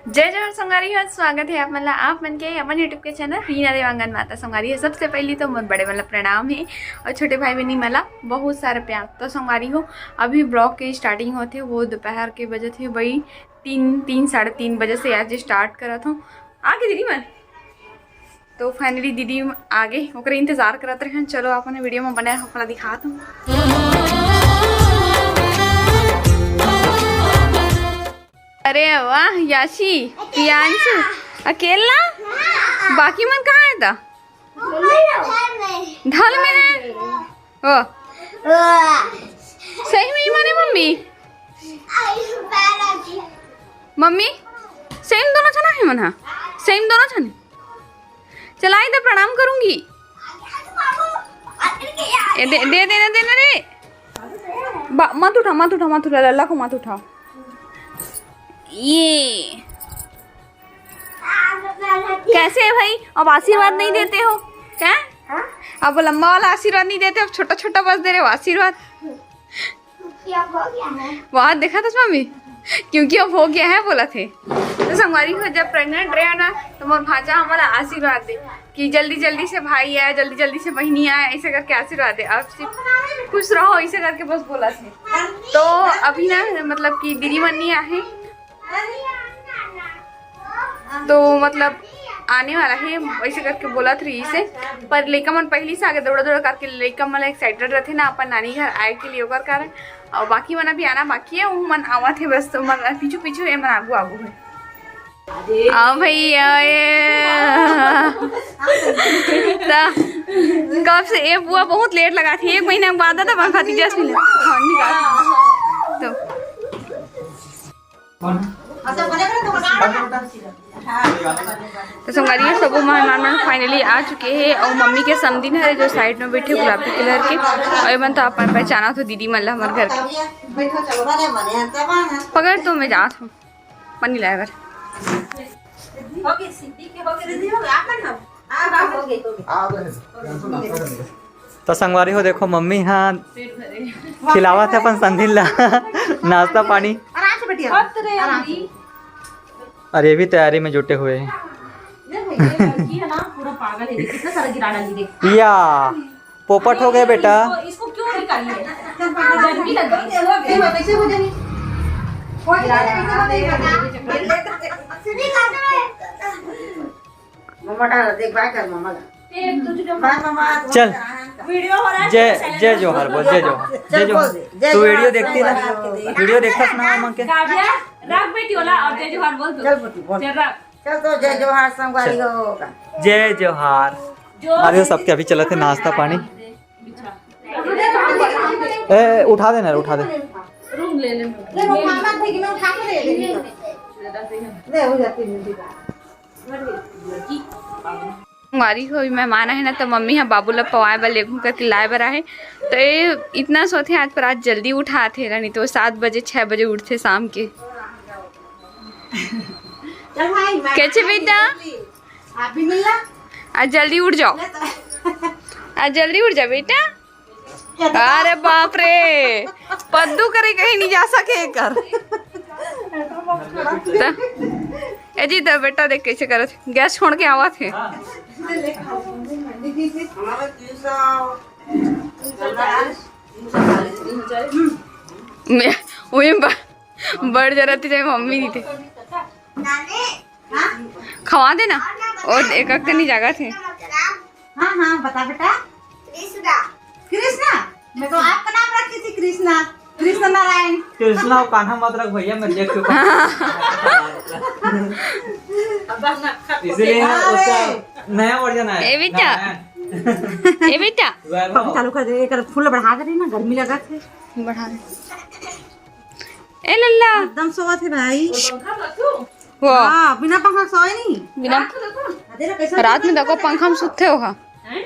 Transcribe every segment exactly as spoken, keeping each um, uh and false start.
जय जोहार संगवारी हो, स्वागत हे आप मन ला, आप मन के अपन YouTube के चैनल रीना देवांगन माता। संगवारी हो, सबसे पहली तो मोर बड़े मन ला प्रणाम हे और छोटे भाई बहनी मन ला बहुत सारा प्यार। तो संगवारी हो, अभी ब्लॉग के स्टार्टिंग होथे, वो दोपहर के बजत हे भाई तीन, तीन, साढ़े तीन बजे से आज स्टार्ट करत हूँ। आगे दीदी मन, तो फाइनली दीदी आगे, ओकरे इंतजार करत रहन। चलो, अपन वीडियो में बने रहो, अपना दिखात हूँ। अरे वाह याशी, प्रियांशु, अकेला? बाकी मन कहाँ है ता? धल में है। ओ, सही में ही माने मम्मी? मम्मी, सेम दोनों छना है मन हा? सेम दोनों छने? चलाई तो प्रणाम करूंगी। ए, दे, दे देना, देना रे। बा-, मत उठा, मत उठा, मत उठा, लल्ला को मत उठा। ये कैसे है भाई? अब आशीर्वाद नहीं देते हो क्या? अब लंबा वाला आशीर्वाद नहीं देते, अब छोटा छोटा बस दे रहे हो आशीर्वाद। क्योंकि अब हो गया है। वाह, देखा था मम्मी, क्योंकि अब हो गया है बोला थे। तो संगवारी हो, जब प्रेग्नेंट रहे ना, तो मोर भांजा हमारा आशीर्वाद दे कि जल्दी जल्दी से भाई आए, जल्दी जल्दी से बहनी आए, ऐसे करके आशीर्वाद दे। आप सिर्फ खुश रहो, ऐसे करके बस बोला थे। तो अभी ना, मतलब कि दीदी मन नहीं आए, तो मतलब आने वाला है, ऐसे करके बोलत रहिस हे। पर लइका मन पहली से आगे दौड़ा दौड़ा करके, लइका मन एक्साइटेड रहते ना अपन नानी घर आए के लिए, ओकर कारण। और बाकी मन अभी आना बाकी है, वो मन आवत है बस, तो मन पीछू पीछू है, मन आगू आगू है। आओ भैया, ये ता कब से ये बुआ बहुत लेट लगा थी, एक महीना बाद था, पर भतीजा से मिला। हाँ, निकाल। तो तो संगवारी हो, सबो मेहमान मन फाइनली आ चुके हैं और मम्मी के समधिन हरे जो साइड में बैठे गुलाबी कलर के, और ये मन तो अपन पहचाना तो दीदी मन ला हमर घर के। पकड़ तो मैं जात हूँ पानी लाए बर। तो संगवारी हो, देखो मम्मी हा खिलावत है अपन संधिन ला नाश्ता पानी। आराम से बेटिया, आराम से। और ये भी तैयारी में जुटे हुए हैं। ये लड़की है ना, पूरा पागल है, देख, कितना सारा गिरा डाली, देख। या पोपट हो गए बेटा। इसको, इसको क्यों निकाली है? गर्मी लग रही है। मम्मा डाल, देख, बाय कर मम्मा का। बाय मम्मा, चल। वीडियो हो रहा है, जय, चैनल जय जोहार बोल, जय जोहार, जय चल जोहार। बोल दे, जय तू जोहार, वीडियो देखती ना? वीडियो देखता सुना मम्मा के। काव्या, रख बेटी वाला और जय जोहार बोल तू। चल बेटी, बोल। चल रख। चल तो जय जोहार संगवारी हो। जय जोहार। अरे सबके अभी चलत है नाश्ता पानी। ए, उठा देना, उठा दे। ले, वो मामा ठीक में उठा के दे दे। ले, हो जाती है। हमारी कोई मेहमान आहे ना, तो मम्मी हा बाबू ला पवाए बर लेगहूं करके लाए बर आहे। तो ये इतना सोथे आज, पर आज जल्दी उठाथे, नहीं तो सात बजे, छह बजे उठथे शाम के। चल भाई, मैं कैसे बेटा? आप भी मिल ला। आज जल्दी उठ जाओ। आज जल्दी उठ जा बेटा। अरे बाप रे, पद्दू करे कहीं नहीं जा सके कर। त, ए जी, त बेटा देख कैसे करत, गैस छोड़ के आवत है। मैं, वही बा-, बड़ जरूरत है, मम्मी नहीं थे। खवा देना। ओ, एक अक नहीं जागा थे। हाँ, हाँ, बता बेटा। कृष्णा। कृष्णा? मैं तो आपका नाम रखी थी कृष्णा, कृष्ण नारायण। कृष्णा और कान्हा मत रख भैया, मैं देख चुका हूँ। इसीलिए ना उसका नया वर्जन आया। ए बेटा। नया। ए बेटा। वैभव। पंखा चालू कर दे, एक फुल बढ़ा दे रही ना, गर्मी लगा थे। बढ़ा दे। ए लल्ला। एकदम सोवत है भाई। वो। हाँ, बिना पंखा के सोए नहीं। बिना अरे ना, कैसे रात में देखो पंखा में सुते हो हा। हैं?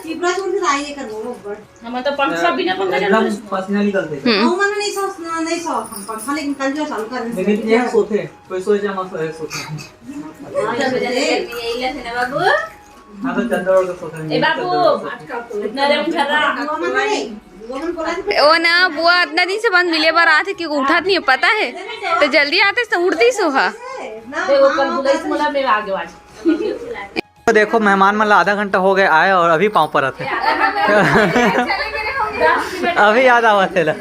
चिपरा सुन के आई है कर वो ऊपर। हम तो पंखा बिना पंखा एकदम चलते। पसीना निकलते हैं। हम्म। वो मन नहीं सो, नहीं सो, हम पंखा लेकिन कल जो चालू कर लेकिन ये सोते हैं, कोई सोए जा मत सोए, सोते हैं। हाँ, ये वजह से गर्मी यही लगे ना बाबू। हाँ, तो चद्दर ओढ़ के सोते हैं, ए बाबू, चद्दर ओढ़ के सोते हैं। इतना रे उठा रहा। वो मन नहीं। ओ ना, बुआ अतना दिन से बाद मिले बर आथे कि उठत नहीं है, पता है? तो जल्दी आते तो उठती सो हा। तो देखो, मेहमान मन ला आधा घंटा हो गया आए और अभी पाँव परत हे। अभी याद आवत हे ला।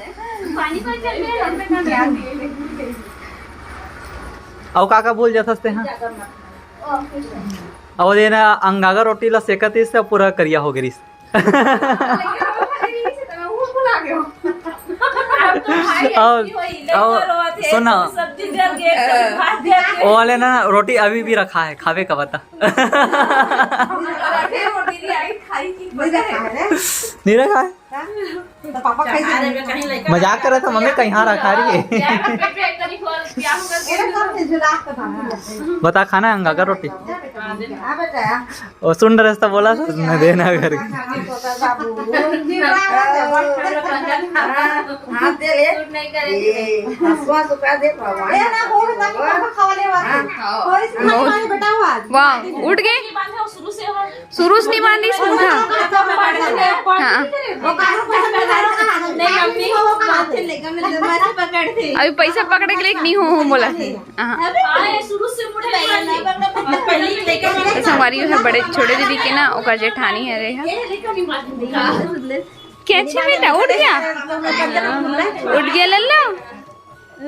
अउ का का भूल जाथस ते हा? अउ ये ना, अंगागा रोटी ला सेकत इस पूरा करिया हो गिस। अउ, अउ, सुन ना, वो वाले ना, रोटी अभी भी रखा है, खावे का बता। नहीं रखा है। मजाक कर रहा था मम्मी, कहीं रखा रही है। बता, खाना है अंगागा रोटी? ओ, सुन रहे तो बोला था, न देना करके। वाह, उठ गए। शुरू से नहीं बांधी सूट, हाँ। अभी पैसा पकड़े के लिए नहीं हो, हो बोला। हाँ। तो संगवारी हो बड़े छोटे दीदी के ना, ओकर जेठानी हरे हा। कैसे बेटा, उठ गया? उठ गया लल्ला?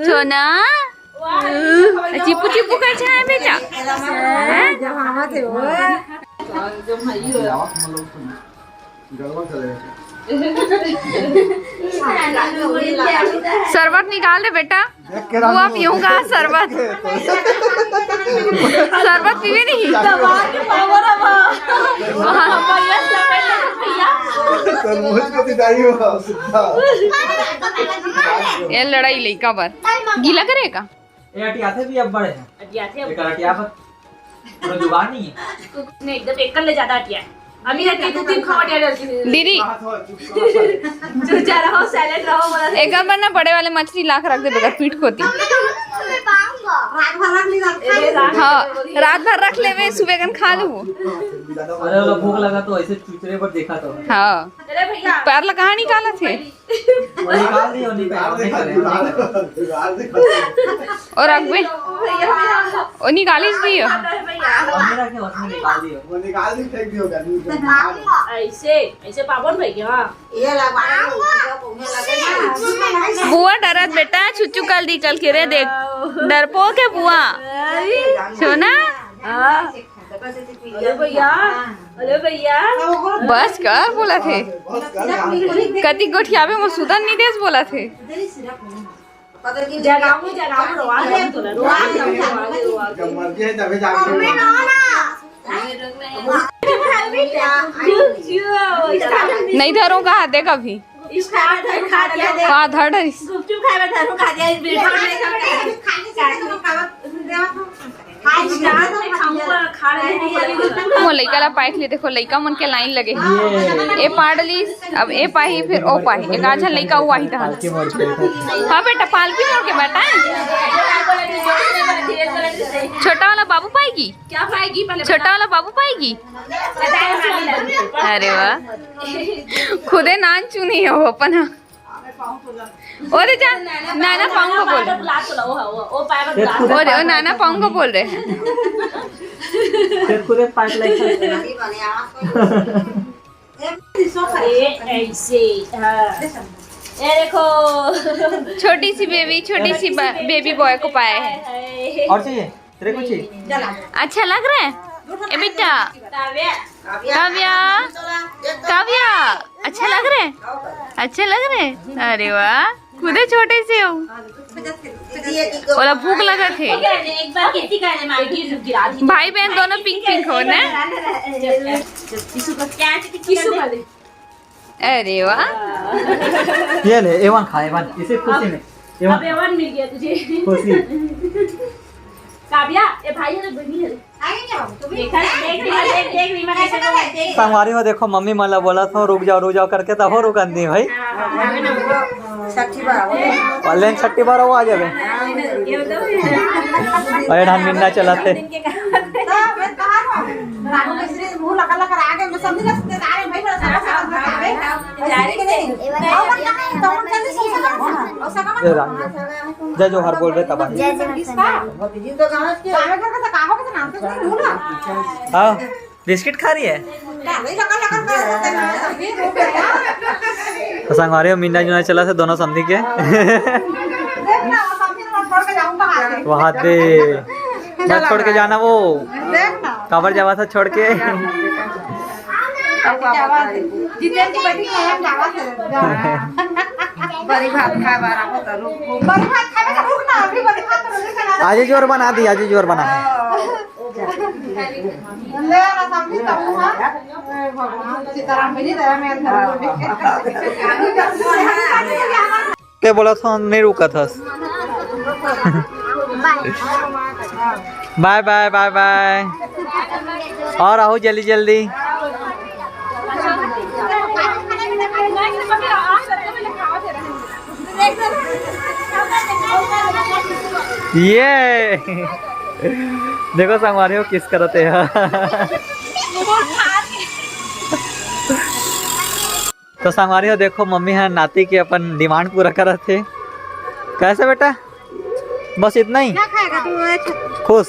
सोना? चिपू चिपू कर छाया बेटा? हैं? शरबत निकाल दे बेटा। बुआ पीऊंगा शरबत। शरबत पीवे नहीं। ये लड़ाई लइका बर। गीला करे का? ए अटियाथे भी अब बड़े हैं। अटियाथे अब। एकर अटिया पर पूरा जुगाड़ नहीं है। नहीं, एकदम एक कर ले ज्यादा अटिया है। अभी हर के दो तीन खावा अटिया रहती है। दीदी। चुप जा रहो, साइलेंट रहो, बोला। एक बार ना बड़े वाले मछली लाख रख दे बेटा पीठ कोती। हाँ, रात भर रख लेवे, सुबह कन खा लू। अरे वाला भूख लगा तो ऐसे चुचरे पर देखा तो। हाँ। अरे भैया। पैर ला कहाँ निकालत हे? वो निकाल दियो, निकाल, निकाल, निकाल। और रखबे? भैया, भैया। वो निकालिस दियो। भैया। वो मेरा क्या, उसने निकाल दियो। वो निकाल दी, फेंक दियो, गर्मी से। ऐसे, ऐसे पावन भाई के, हाँ। बुआ डरत बेटा, छुच्चू कल दी, कल के रे देख। डरपोक है बुआ। सोना? हाँ। अरे भैया, अरे भैया। बस कर बोला थे। कति गोठियाबे म सुतन नहीं देस बोला थे। जगाऊ, जगाऊ, रोआ, रोआ, रोआ, रोआ, रोआ। जब मर्जी है तभी जाके। नहीं धरो का हाथ देख अभी। खा धर। गुपचुप खाए बर धरू खा दिया, इस वीडियो में। मोर लइका ला पाए के लिए देखो, लइका मन के लाइन लगे। ए पाडली, अब ए पाही, फिर ओ पाही। एक आधा लइका हुआ ही था। हाँ बेटा, पालकी मोड़ के बेटा। छोटा वाला बाबू पाएगी? क्या पाएगी? पहले छोटा वाला बाबू पाएगी? अरे वाह, खुदे नान चुनी है वो अपन। ओदे जा, नाना पाऊंगा बोल। ओदे, ओ नाना पाऊंगा बोल रहे हैं। ये देखो, छोटी सी बेबी, छोटी सी बेबी बॉय को पाया है। और चाहिए? तेरे को चाहिए? अच्छा लग रहा है ए बेटा? काव्या, काव्या, अच्छा लग रहा है? अच्छा लग रहा है? अरे वाह, खुदे छोटे से हो। ओला भूख लगा थे। भाई बहन दोनों पिंक पिंक हो ना। अरे वाह। ये ले, एवन खा, एवन। इसे खुशी में। एवन। अब एवन मिल गया तुझे। खुशी। काव्या, ए भाई है, बहनी है। देखा, देख, देख, देख, देख, संगवारी में देखो, मम्मी मन ला बोला था, "रुक जाओ, रुक जाओ," करके तब हो रुकन दी भाई। छठी बार आओ। और लेन छठी बार वो आ जावे। अरे धान मिलना चला थे। रानू मिस्त्री मुंह लगा लगा आगे में समझ सकते, अरे भाई, बड़ा सारा सारा बतावे। जय राम। जय जोहार बोल रहे तब। जय जोहार। हाँ, बिस्किट खा रही है। तो संगवारी हो, मिलना जुलना चला से दोनों समधी के। वहाँ दे मत छोड़ के जाना वो। काबर जावा था छोड़ के। जितेन की बेटी के जावा से। बड़ी भात खाए बार आबो तो रुक। बड़ी भात खाए तो रुक ना, अभी बड़ी भात तो रुक ना। आज ही जोर बना दी, आज ही जोर बना। ले ना, समझी तो हूँ, हाँ। भगवान सीताराम बनी दया में अंदर। ते बोला था, नहीं रुका था। बाय बाय, बाय बाय। और आओ जल्दी जल्दी। ये देखो संगवारी हो, किस करते हैं। तो संगवारी हो, देखो मम्मी ह नाती के अपन डिमांड पूरा करत हे। कैसे बेटा? बस इतना ही? ना खाएगा तू, अच्छा। खुश,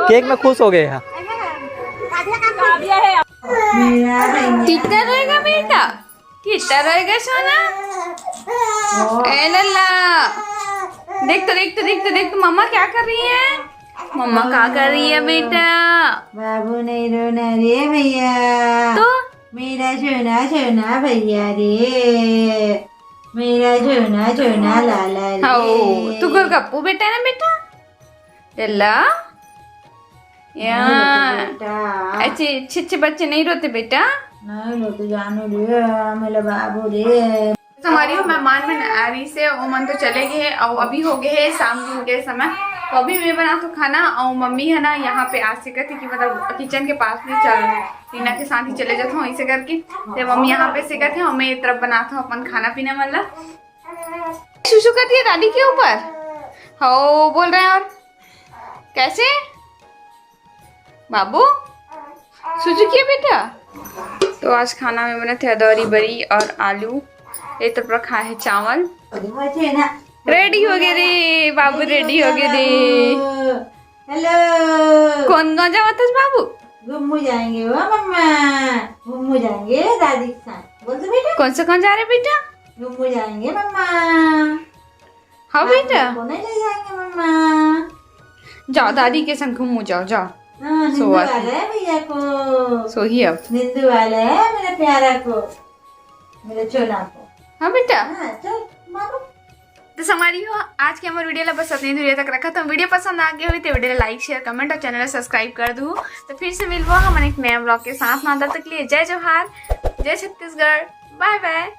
केक में खुश हो गए हैं। कितना रहेगा बेटा? कितना रहेगा सोना? ए लल्ला, देख तो, देख तो, देख तो, देख तो, मम्मा क्या कर रही है? मम्मा क्या कर रही है बेटा? बाबू नहीं रोना रे भैया। तो? मेरा सोना सोना भैया रे, मेरा सोना सोना लाला रे। हाँ, तू गोलगप्पू बेटा है ना बेटा? लल्ला, या। नहीं रोते बेटा। अच्छे अच्छे अच्छे बच्चे नहीं रोते बेटा। नहीं रोते जानू रे, मेरा बाबू रे। संगवारी हो, मेहमान मन आ रही से, ओमन तो चले गए हे, अउ अभी हो गए हे शाम के समय। तो अभी मैं बनात हों खाना, अउ मम्मी है ना यहाँ पे आ सकत हे कि मतलब किचन के पास में चल, रीना के साथ ही चले जात हों ऐसे करके। तो मम्मी यहाँ पे सीखत हे अउ मैं ये तरफ बनात हों अपन खाना पीना वाला। सुसु करती है दादी के ऊपर, हो बोल रहे हैं। और कैसे बाबू? सुसु किया बेटा? तो आज खाना में बने थे अदौरी बरी और आलू। ये तरफ रखा है चावल। रेडी हो गए रे बाबू, रेडी हो गए रे। हेलो। कौन गाँव जावत हस बाबू? घूमू जाएंगे वो मम्मा, घूमू जाएंगे दादी के साथ। बोल तो बेटा। कौन सा गाँव जा रहे बेटा? घूमू जाएंगे मम्मा। हाँ बेटा। को नहीं ले जाएंगे मम्मा। जाओ दादी के संग घूमू जाओ, जाओ। हाँ, निंदू सोआ वाला है भैया को। सोही अब। निंदू वाला है मेरे प्यारा को, मेरे छोला को। हाँ बेटा। हाँ, चल बाबू। तो संगवारी हो, आज के हमर वीडियो ला बस अतनी दूरिया तक रखत हों। वीडियो पसंद आ गए होही तो वीडियो ला लाइक, शेयर, कमेंट और चैनल ला सब्सक्राइब कर दू। तो फिर से मिलबो हमन एक नया ब्लॉग के साथ में। तब तक के लिए जय जोहार, जय छत्तीसगढ़, बाय बाय।